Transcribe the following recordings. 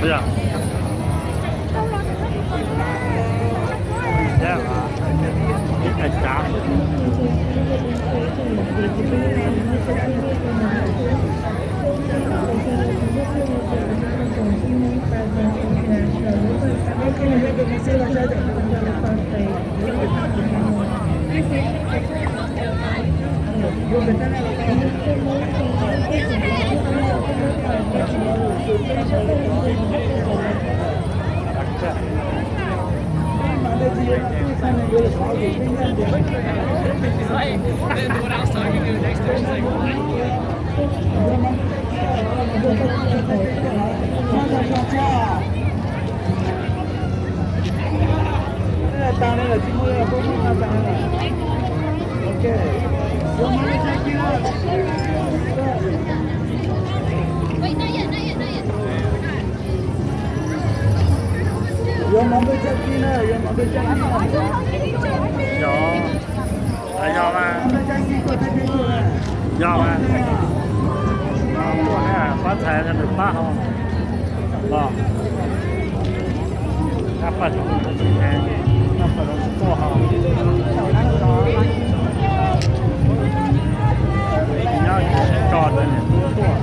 Yog. Ib tais cav. Yog, yog mas, yog mas, tuaj pab thaiv nws pab hauv los. Pab pab zoo, pab pab zoo tuaj hauv. Nyob tso ntawd niam tub tuaj.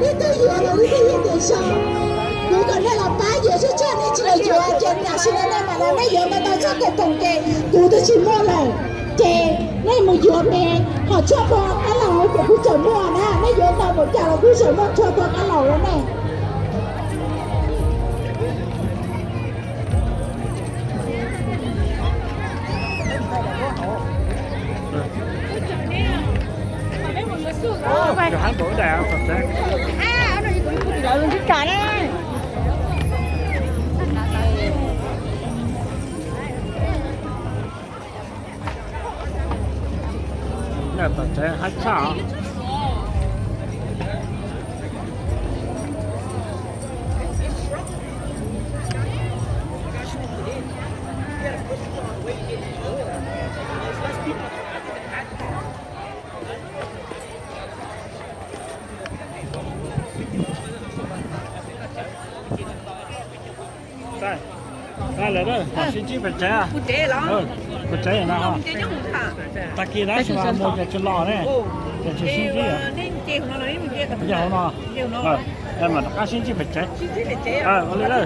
Ib tug yuav los ib tug yeej tias so, kuv kom nej los pab yuav tshuaj tshuaj nej tsis los yuav ces tam sim no nej mam los nej yuav mas tau txoj kev toom kev kuv twb tsis muaj lawm. Ces nej mus yuav me hom tshuaj pog kab laus ces kuv tseem muaj na, nej yuav tau mus cas los kuv tseem muaj tshuaj pog kab laus rau nej. Tom tsev hab tshaj. Lawm, sib ntsib pem tsev. Pem tsev no. Tag kis na, mus ces tsis los ne, ces tsis sib ntsib. Yog hauv no, mam rov qab sib ntsib pem tsev. Ua li na.